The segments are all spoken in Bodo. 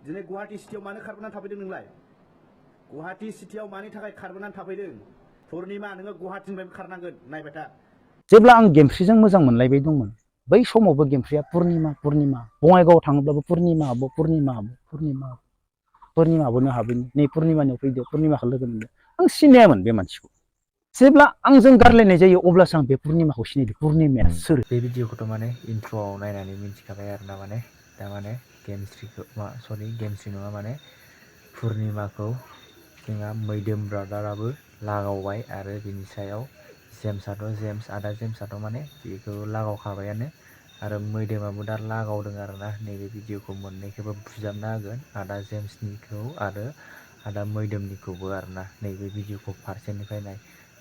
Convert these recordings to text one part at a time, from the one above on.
दिनै गुवाहाटी सिटियाव मानो खारबोनानै थाफैदों नोंलाय गुवाहाटी सिटियाव मानि थाखाय खारबोनानै थाफैदों पुर्णिमा नोङो गुवाहाटीनिफ्राय खारनांगोन नायबाय था जेब्ला आं गेमस्रिजों मोजां मोनलायबाय दंमोन बै समावबो गेमस्रिया पुर्णिमा बङाइगाव थाङोब्लाबो पुर्णिमा पुर्णिमाबोनो हाबैनि नै पुर्णिमानियाव फैदो पुर्णिमाखौ लोगो मोनदो आं सिनायामोन बे मानसिखौ जेब्ला आंजों गारलायनाय जायो अब्लासो आं बे पुर्णिमाखौ सिनायदो पुर्णिमाया सोर बे भिडिअखौथ' माने इन्ट्र'आव नायनानै मिन्थिखाबाय आरोना माने दा माने गेमस्रि नङा माने पुर्णिमाखौ जोंहा मैदोम ब्रादाराबो लागावबाय आरो बिनि सायाव आदा जेम्सआथ' माने बेखौ लागावखाबायानो आरो मैदोमाबो दा लागावदों आरोना नैबे भिडिअखौ मोननैखौबो बुजाबना होगोन आदा जेम्सनिखौ आरो आदा मैदोमनिखौबो आरोना नैबे भिडिअखौ फारसेनिफ्राय नाय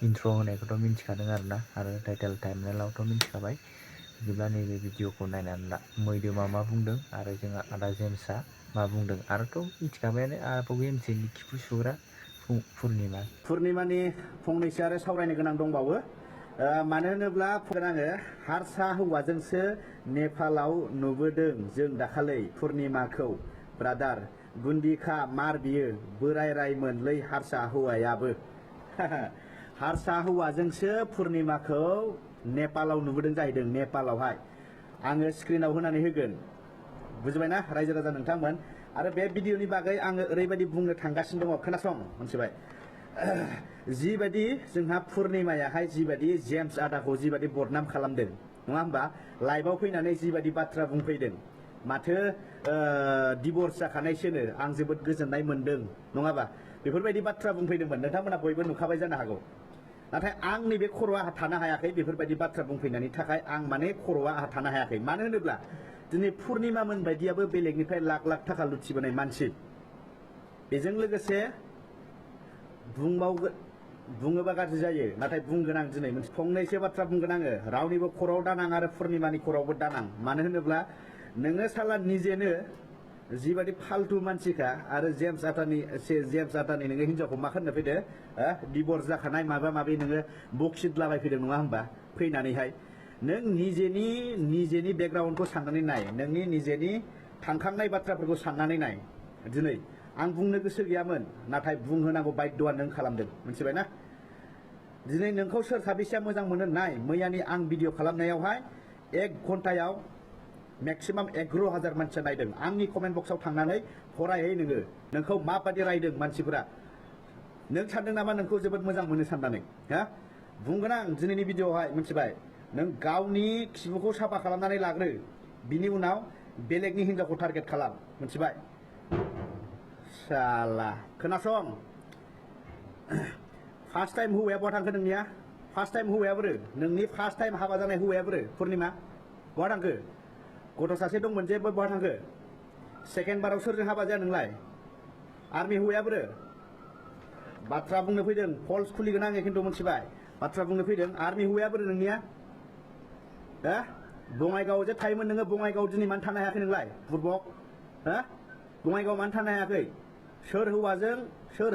इन्ट्र' होनायखौथ' मिन्थिखादों आरोना आरो टाइटेल टाइमनेलावथ' मिन्थिखाबाय बिदिब्ला नैबे भिडिअखौ नायनानै ला मैदोमा मा बुंदों आरो जोंहा आदा जेम्सआ मा बुंदों आरोथ' मिथिखाबायानो बै गेमस्रिनि खिफु सुग्रा पुर्णिमानि फंनैसो आरो सावरायनो गोनां दंबावो मानो होनोब्ला आङो हारसा हौवाजोंसो नेपालाव नुबोदों जों दाखालै पुर्णिमाखौ ब्रादार गुन्दिखा मार बियो बोराय रायमोनलै हारसा हौवायाबो हारसा हौवाजोंसो पुर्णिमाखौ नेपालाव नुबोदों जाहैदों नेपालावहाय आङो स्क्रिनाव होनानै होगोन बुजिबायना रायजो राजा नोंथांमोन आरो बे भिडिअनि बागै आङो ओरैबायदि बुंनो थांगासिनो दङ खोनासं मोनथिबाय जिबायदि जोंहा पुर्णिमायाहाय जिबायदि जेम्स आदाखौ जिबायदि बदनाम खालामदों नङा होमबा लाइभआव फैनानै जिबायदि बाथ्रा बुंफैदों माथो डिभर्स जाखानायसोनो आं जोबोद गोजोननाय मोनदों नङाबा बेफोरबायदि बाथ्रा बुंफैदोंमोन नोंथांमोना बयबो नुखाबाय जानो हागौ नाथाय आंनि बे खर'आ आहा थानो हायाखै बेफोरबायदि बाथ्रा बुंफैनायनि थाखाय आं माने खर'आ आहा थानो हायाखै मानो होनोब्ला दिनै पुर्णिमा मोन बायदियाबो बेलेगनिफ्राय लाख लाख थाखा लुथिबोनाय मानसि बेजों लोगोसे बुङोबा गाज्रि जायो नाथाय बुंगोन आं दिनै मोनसे फंनैसो बाथ्रा बुंगोन आङो रावनिबो खर'आव दानां आरो पुर्णिमानि खर'आवबो दानां मानो होनोब्ला नोङो साला निजेनो जिबायदि फालतु मानसिखा आरो जेम्स आटानि नोङो हिनजावखौ मा खालामनो फैदो डिभर्स जाखानाय माबा माबि नोङो बक्सिदलाबाय फैदों नङा होमबा फैनानैहाय नों निजेनि बेकग्राउन्डखौ साननानै नाय नोंनि निजेनि थांखांनाय बाथ्राफोरखौ साननानै नाय दिनै आं बुंनो गोसो गैयामोन नाथाय बुंहोनांगौ बायद'आ नों खालामदों मिथिबायना दिनै नोंखौ सोर साबेसेया मोजां मोनो नाय मैयानि आं भिडिअ खालामनायावहाय 1 घन्टायाव मेक्सिमाम 11,000 मानसिया नायदों आंनि कमेन्ट बक्सआव थांनानै फरायहै नोंखौ माबादि रायदों मानसिफोरा नों सानदों नामा नोंखौ जोबोद मोजां मोनो साननानै बुंगोन आं दिनैनि भिडिअआवहाय मिथिबाय नों गावनि खिबुखौ साफा खालामनानै लाग्रो बिनि उनाव बेलेगनि हिनजावखौ टारगेट खालाम मिथिबाय साला खोनासं फार्स्ट टाइम हौवाया बहा थांखो नोंनिया फार्स्ट टाइम हौवाया बोरो नोंनि फार्स्ट टाइम हाबा जानाय हौवाया बोरो पुर्णिमा बहा थांखो गथ' सासे दंमोन जे बहा थांखो सेकेन्ड बाराव सोरजों हाबा जाया नोंलाय आर्मि हौवाया बोरो बाथ्रा बुंनो फैदों फल्स खुलिगोन आङो खिन्थु मिथिबाय बाथ्रा बुंनो फैदों आर्मि हौवाया बोरो नोंनिया बङाइगाव जे थायोमोन नोङो बङाइगाव दिनै मानो थानो हायाखै नोंलाय बुरबक बङाइगाव मानो थानो हायाखै सोर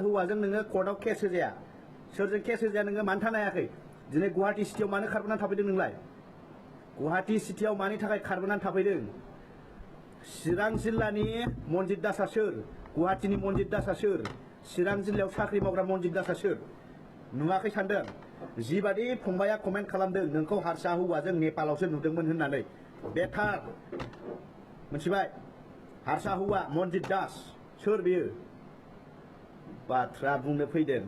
हौवाजों नोङो कर्टआव केस होजाया सोरजों केस होजाया नोङो मानो थानो हायाखै दिनै गुवाहाटी सिटियाव मानो खारबोनानै थाफैदों नोंलाय गुवाहाटी सिटियाव मानि थाखाय खारबोनानै थाफैदों चिरां जिल्लानि मनजित दासआ सोर गुवाहाटीनि मनजित दासआ सोर चिरां जिल्लायाव साख्रि मावग्रा मनजित दासआ सोर नुवाखै सानदों जिबादि फंबाया कमेन्ट खालामदों नोंखौ हारसा हौवाजों नेपालावसो नुदोंमोन होननानै बेथार मिथिबाय हारसा हौवा मनजित दास सोर बेयो बाथ्रा बुंनो फैदों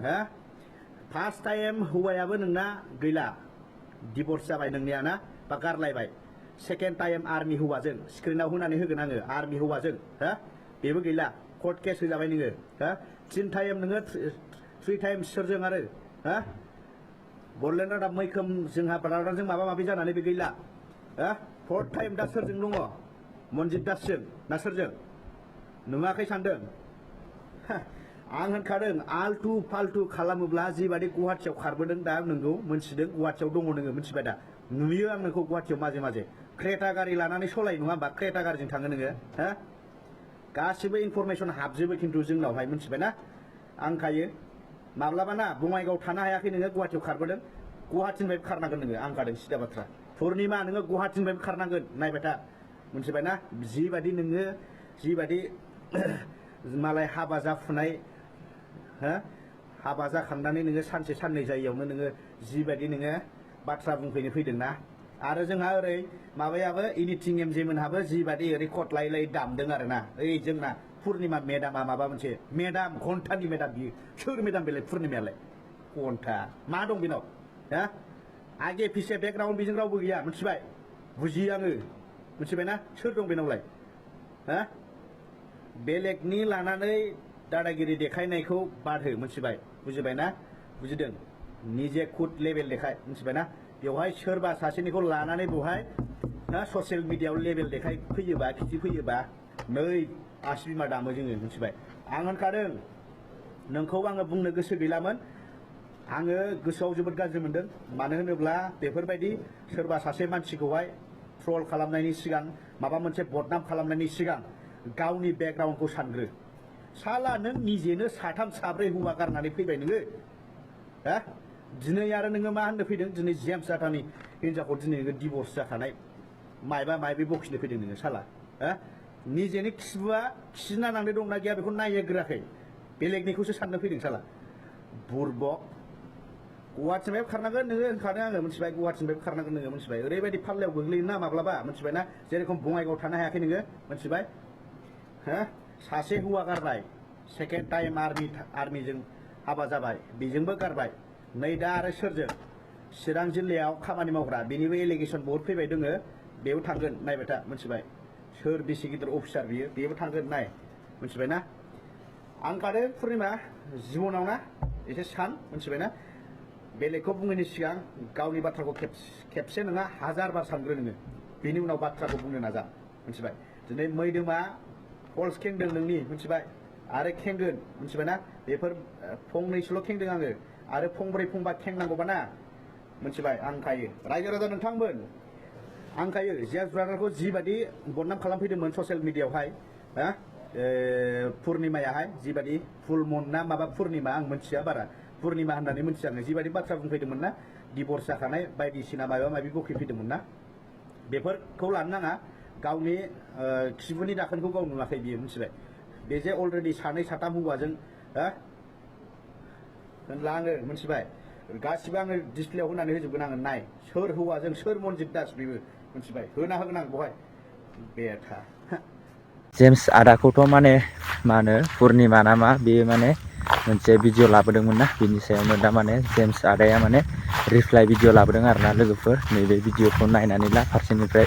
फार्स्ट टाइम हौवायाबो नोंना गैला डिभर्स जाबाय नोंनिया ना बा गारलायबाय सेकेन्ड टाइम आर्मि हौवाजों स्क्रिनाव होनानै होगोन आङो आर्मि हौवाजों बेबो गैला कर्ट केस होजाबाय नोङो 3 टाइम नोङो 3 टाइम सोरजों आरो बडलेण्ड रादाब मैखोम जोंहा ब्रादारजों माबा माबि जानानै बे गैला 4th टाइम दा सोरजों दङ मनजित दासजों ना सोरजों नुवाखै सानदों आं होनखादों आलटु फाल्टु खालामोब्ला जिबादि गुवाहाटीयाव खारबोदों दा नोंगौ मोनथिदों गुवाहाटीयाव दङ नोङो मिथिबाय दा नुयो आं नोंखौ गुवाहाटीयाव माजे माजे क्रेटा गारि लानानै सलाय नङा होमबा क्रेटा गारिजों थाङो नोङो गासिबो इनफरमेसन हाबजोबो खिन्थु जोंनावहाय मिथिबाय ना आंखायो माब्लाबा ना बङाइगाव थानो हायाखै नोङो गुवाहाटीयाव खारबोदों गुवाहाटीनिफ्राय खारनांगोन नोङो आं गादों सिदा बाथ्रा पुर्णिमा नोङो गुवाहाटीनिफ्राय खारनांगोन नायबाय था मिथिबाय ना जिबादि मालाय हाबा जाफुनाय हो हाबा जाखांनानै नोङो सानसे साननै जायैयावनो नोङो जिबायदि नोङो बाथ्रा बुंफैनो फैदोंना आरो जोंहा ओरै माबायाबो एडिटिं एमजे मोनहाबो जिबायदि रेकर्ड लायै लायै दामदों आरोना ओइ जोंना पुर्निमा मेदामा माबा मोनसे मेदाम घन्टानि मेदाम बियो सोर मेदाम बेलाय पुर्निमायालाय घन्टा मा दं बेनाव हा आगे फिसे बेकग्राउन्ड बेजों रावबो गैया मिथिबाय बुजियो आङो मिथिबायना सोर दं बेनावलाय हा बेलेगनि लानानै दादागिरि देखायनायखौ बाद हो मिथिबाय बुजिबायना बुजिदों निजे खुद लेभेल देखाय मिथिबायना बेवहाय सोरबा सासेनिखौ लानानै बेवहाय ससियेल मिडियायाव लेभेल देखाय फैयोबा खिथिफैयोबा नै आसि बिमा दामो जोङो मिथिबाय आं होनखादों नोंखौ आङो बुंनो गोसो गैलामोन आङो गोसोआव जोबोद गाज्रि मोनदों मानो होनोब्ला बेफोरबायदि सोरबा सासे मानसिखौहाय ट्रल खालामनायनि सिगां माबा मोनसे बदनाम खालामनायनि सिगां गावनि बेकग्राउन्डखौ सानग्रो साला नों निजेनो साथाम साब्रै हौवा गारनानै फैबाय नोङो हा दिनै आरो नोङो मा होननो फैदों दिनै जेम्स जाथानि हिनजावखौ दिनै नोङो डिभर्स जाखानाय मायबा मायबि बखिनो फैदों नोङो साला हा निजेनि खिबुआ खिना नांनाय दंना गैया बेखौ नायग्रोआखै बेलेगनिखौसो साननो फैदों साला बुरबक गुवाहाटिनिफ्राय खारनांगोन नोङो होनखादों आङो मिथिबाय गुवाहाटिनिफ्राय खारनांगोन नोङो मिथिबाय ओरैबायदि फाल्लायाव गोग्लैयोना माब्लाबा मिथिबायना जेरेखम बङाइगाव थानो हायाखै नोङो मिथिबाय हो सासे हौवा गारबाय सेकेन्ड टाइम आर्मिजों हाबा जाबाय बेजोंबो गारबाय नै दा आरो सोरजों चिरां जिल्लायाव खामानि मावग्रा बेनिबो एलिगेसन बहुद फैबाय दोङो बेबो थांगोन नायबाय था मिथिबाय सोर बेसे गिदिर अफिसार बियो बेबो थांगोन नाय मिथिबायना आं खादों पुर्निमा जिबनाव ना एसे सान मिथिबायना बेलेगखौ बुङैनि सिगां गावनि बाथ्राखौ खेबसे नङा हाजार बार सानग्रो नोङो बेनि उनाव बाथ्राखौ बुंनो नाजा मिथिबाय दिनै मैदोमा फल्स खेंदों नोंनि मिथिबाय आरो खेंगोन मिथिबायना बेफोर फंनैसोल' खेंदों आङो आरो फंब्रै फंबा खेंनांगौबा ना मिथिबाय आं खायो रायजो राजा नोंथांमोन आं खायो जेम्स ब्रादारखौ जिबायदि बदनाम खालामफैदोंमोन ससियेल मिडियायावहाय हा पुर्निमायाहाय जिबायदि फुल मन ना माबा पुर्निमा आं मिथिया बारा पुर्निमा होननानै मिथिया आङो जिबायदि बाथ्रा बुंफैदोंमोन ना डिभर्स जाखानाय बायदिसिना माबा माबि बखिफैदोंमोन ना बेफोरखौ लानो नाङा गावनि खिबुनि दाखोनखौ गाव नुवाखै बियो मिथिबाय बे जे अलरेडि सानै साथाम हौवाजों होनला आङो मिथिबाय गासिबो आङो डिसप्लेयाव होनानै होजोबगोन आङो नाय सोर हौवाजों सोर मनजित दास बेबो मिथिबाय होना होगोन आं बहाय बेथा जेम्स आदाखौथ' माने मा होनो पुर्निमा ना मा बेयो माने मोनसे भिडिअ लाबोदोंमोन ना बिनि सायावनो दा माने जेम्स आदाया माने रिप्लाइ भिडिअ लाबोदों आरोना लोगोफोर नैबे भिडिअखौ नायनानै ला फारसेनिफ्राय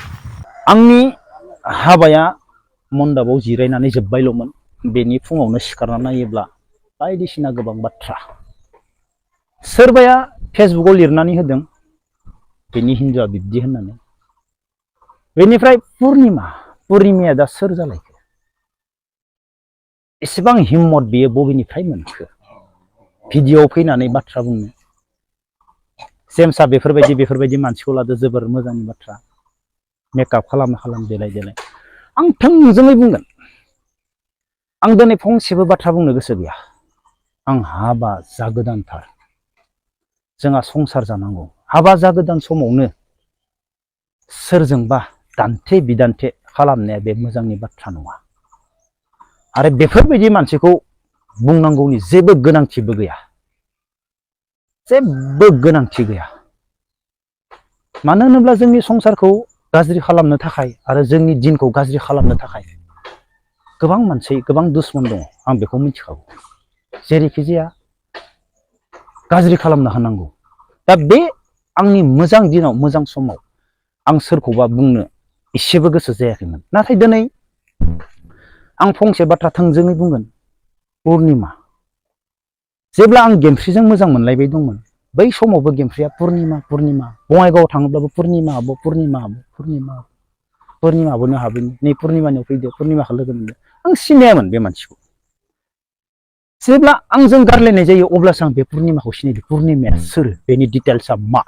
आंनि हाबाया मण्डपाव जिरायनानै जोब्बायल'मोन बेनि फुङावनो सिखारना नायोब्ला बायदिसिना गोबां बाथ्रा सोरबाया फेसबुकाव लिरनानै होदों बेनि हिनजावआ बिब्दि होननानै बेनिफ्राय पुर्निमाया दा सोर जालायखो एसेबां हिम्मत बेयो बबेनिफ्राय मोनखो भिडिअआव फैनानै बाथ्रा बुंनो जेम्सआ बेफोरबायदि मानसिखौ लादो जोबोर मोजांनि बाथ्रा मेकआप खालाम देलाय आं थोंजोङै बुंगोन आं दिनै फंसेबो बाथ्रा बुंनो गोसो गैया आं हाबा जागोदानथार जोंहा संसार जानांगौ हाबा जागोदान समावनो सोरजोंबा दान्थे बिदान्थे खालामनाया बे मोजांनि बाथ्रा नङा आरो बेफोरबायदि मानसिखौ बुंनांगौनि जेबो गोनांथिबो गैया मानो होनोब्ला जोंनि संसारखौ गाज्रि खालामनो थाखाय आरो जोंनि दिनखौ गाज्रि खालामनो थाखाय गोबां मानसि गोबां दुश्मन दङ आं बेखौ मिथिखागौ जेरैखि जाया गाज्रि खालामनो हानांगौ दा बे आंनि मोजां दिनाव मोजां समाव आं सोरखौबा बुंनो एसेबो गोसो जायाखैमोन नाथाय दिनै आं फंसे बाथ्रा थोंजोङै बुंगोन पुर्निमा जेब्ला आं गेमस्रिजों मोजां मोनलायबाय दंमोन बै समावबो गेमस्रिया पुर्निमा बङाइगावआव थाङोब्लाबो पुर्निमा आब'नो हाबैनि नै पुर्निमानियाव फैदो पुर्निमाखौ लोगो मोनदो आं सिनायामोन बे मानसिखौ जेब्ला आंजों गारलायनाय जायो अब्लासो आं बे पुर्निमाखौ सिनायदों पुर्निमाया सोर बेनि डिटेल्सआ मा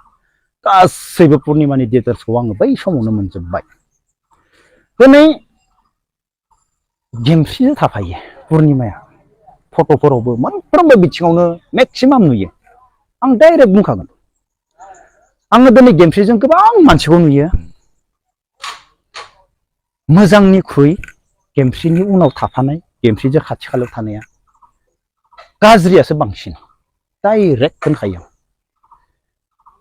गासैबो पुर्निमानि डिटेल्सखौ आङो बै समावनो मोनजोब्बाय दिनै गेमस्रिजों थाफायो पुर्निमाया फट'फोरावबो मोनफ्रोमबो बिथिङावनो मेक्सिमाम नुयो आं डाइरेक्ट बुंखागोन आङो दिनै गेमस्रिजों गोबां मानसिखौ नुयो मोजांनिख्रुइ गेमस्रिनि उनाव थाफानाय गेमस्रिजों खाथि खालायाव थानाया गाज्रियासो बांसिन डाइरेक्ट होनखायो आं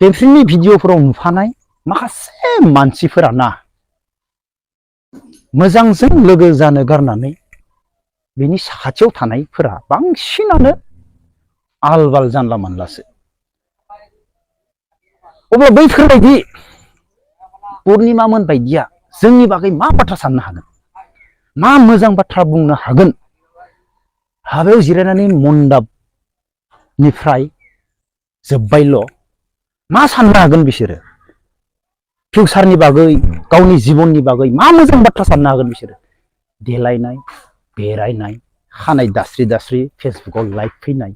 गेमस्रिनि भिडिअफोराव नुफानाय माखासे मानसिफोरा ना मोजांजों लोगो जानो गारनानै बिनि साखाथियाव थानायफोरा बांसिनानो आलबाल जानला मानलासो अब्ला बैफोरबायदि पुर्निमामोन बायदिया जोंनि बागै मा बाथ्रा साननो हागोन मा मोजां बाथ्रा बुंनो हागोन हाबायाव जिरायनानै मण्डपनिफ्राय जोब्बायल' मा साननो हागोन बिसोरो फिउचारनि बागै गावनि जिबननि बागै मा मोजां बाथ्रा साननो हागोन बिसोरो देलायनाय बेरायनाय खानाय दास्रि दास्रि फेसबुकाव लाइक फैनाय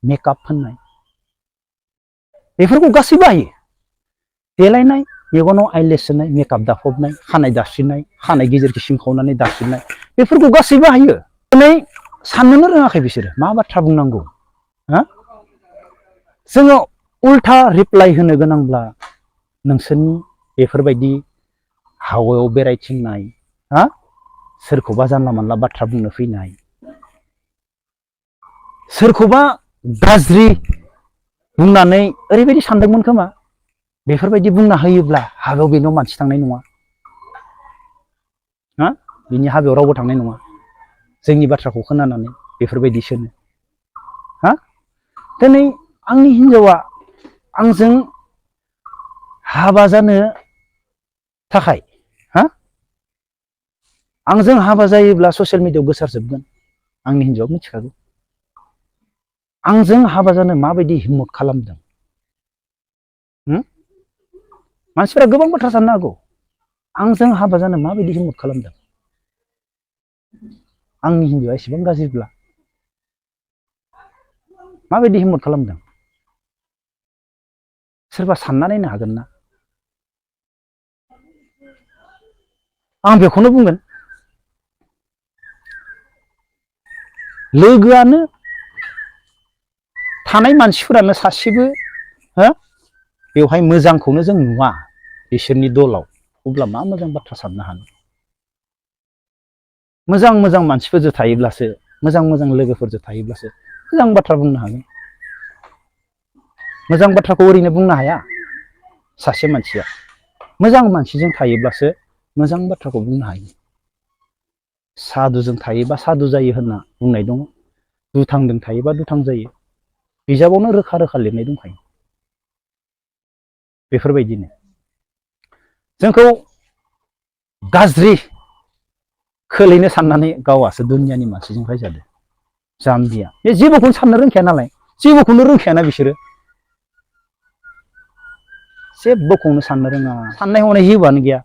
मेकआप फोननाय बेफोरखौ गासैबो हायो देलायनाय मेगनाव आइलेस सोनाय मेकआप दाफबनाय खानाय दास्रिनाय खानाय गेजेरखौ सिंखावनानै दास्रिनाय बेफोरखौ गासैबो हायो दिनै साननोनो रोङाखै बिसोरो मा बाथ्रा बुंनांगौ जोङो उल्था रिप्लाइ होनो गोनांब्ला नोंसोरनि बेफोरबायदि हावायाव बेरायथिंनाय सोरखौबा जानला मानला बाथ्रा बुंनो फैनाय सोरखौबा गाज्रि बुंनानै ओरैबायदि सानदोंमोन खोमा बेफोरबायदि बुंना होयोब्ला हाबायाव बेनाव मानसि थांनाय नङा बिनि हाबायाव रावबो थांनाय नङा जोंनि बाथ्राखौ खोनानानै बेफोरबायदि सोनो दिनै आंनि हिनजावा आंजों हाबा जानो थाखाय आंजों हाबा जायोब्ला ससियेल मिडियायाव गोसारजोबगोन आंनि हिनजावा मिथिखागौ आंजों हाबा जानो माबायदि हिम्मत खालामदों मानसिफोरा गोबां बाथ्रा साननो हागौ आंजों हाबा जानो माबायदि हिम्मत खालामदों आंनि हिनजावा एसेबां गाज्रिब्ला माबायदि हिम्मत खालामदों सोरबा सानना नायनो हागोन ना आं बेखौनो बुंगोन लोगोआनो थानाय मानसिफोरानो सासेबो बेवहाय मोजांखौनो जों नुवा बिसोरनि दलाव अब्ला मा मोजां बाथ्रा साननो हानो मोजां मोजां मानसिफोरजों थायोब्लासो मोजां मोजां लोगोफोरजों थायोब्लासो मोजां बाथ्रा बुंनो हागोन मोजां बाथ्राखौ ओरैनो बुंनो हाया सासे मानसिया मोजां मानसिजों थायोब्लासो मोजां बाथ्राखौ बुंनो हायो सादुजों थायोबा सादु जायो होनना बुंनाय दङ दुथांजों थायोबा दुथां जायो बिजाबावनो रोखा रोखा लिरनाय दंखायो बेफोरबायदिनो जोंखौ गाज्रि खोलैनो साननानै गावासो दुनियानि मानसिजों रायजादों जाम्बिया बे जेबोखौनो साननो रोंखाया नालाय जेबोखौनो रोंखायाना बिसोरो जेबोखौनो साननो रोङा साननाय हनाय जेबोआनो गैया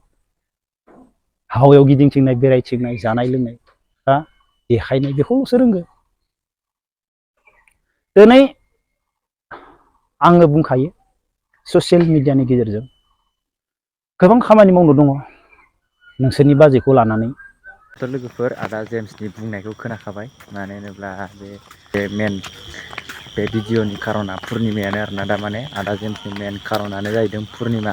हावायाव गिदिंथिंनाय बेरायथिंनाय जानाय लोंनाय देखायनाय बेखौल'सो रोंगो दिनै आङो बुंखायो ससियेल मिडियानि गेजेरजों गोबां खामानि मावनो दङ नोंसोरनि बाजेटखौ लानानै लोगोफोर आदा जेम्सनि बुंनायखौ खोनाखाबाय मानो होनोब्ला बे मेन बे भिडिअनि खारना पुर्निमायानो आरोना दा माने आदा जेम्सनि मेन खारनानो जाहैदों पुर्निमा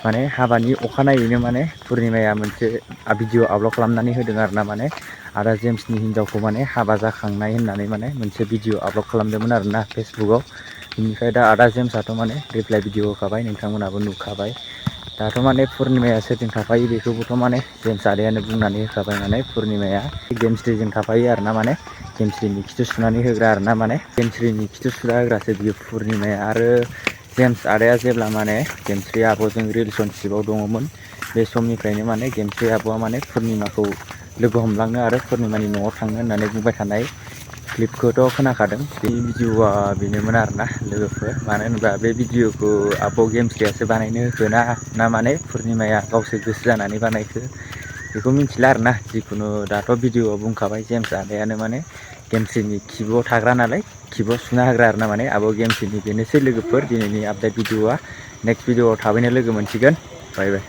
माने हाबानि अखानायैनो माने पुर्निमाया मोनसे भिडिअ आपल'ड खालामनानै होदों आरोना माने आदा जेम्सनि हिनजावखौ माने हाबा जाखांनाय होननानै माने मोनसे भिडिअ आपल'ड खालामदोंमोन आरोना फेसबुकाव बेनिफ्राय दा आदा जेम्सआथ' माने रिप्लाइ भिडिअ होखाबाय नोंथांमोनाबो नुखाबाय दाथ' माने पुर्निमाया सोरजों थाफायो बेखौबोथ' माने जेम्स आदायानो बुंनानै होखाबाय माने पुर्निमाया गेमस्रिजों थाफायो आरोना माने गेमस्रिनि खिथु सुनानै होग्रा आरोना माने गेमस्रिनि खिथु सुना होग्रासो बियो पुर्निमाया आरो जेम्स आदाया जेब्ला माने गेमस्रि आब'जों रिलेसनशिपआव दङमोन बे समनिफ्रायनो माने गेमस्रि आब'आ माने पुर्निमाखौ लोगो हमलांनो आरो पुर्निमानि न'आव थांनो होननानै बुंबाय थानाय क्लिपखौथ' खोनाखादों बे भिडिअआ बेनोमोन आरोना लोगोफोर मानो होनोब्ला बे भिडिअखौ आब' गेमस्रियासो बानायनो होखोना ना माने पुर्निमाया गावसोर गोसो जानानै बानायखो बेखौ मिथिला आरोना जिखुनु दाथ' भिडिअआव बुंखाबाय जेम्स आदायानो माने गेमस्रिनि खिबुआव थाग्रा नालाय खिबुआव सुना होग्रा आरोना माने आब' गेमस्रिनि बेनोसै लोगोफोर दिनैनि आपडेट भिडिअआ नेक्स्ट भिडिअआव थाबैनो लोगो मोनसिगोन बाय बाय।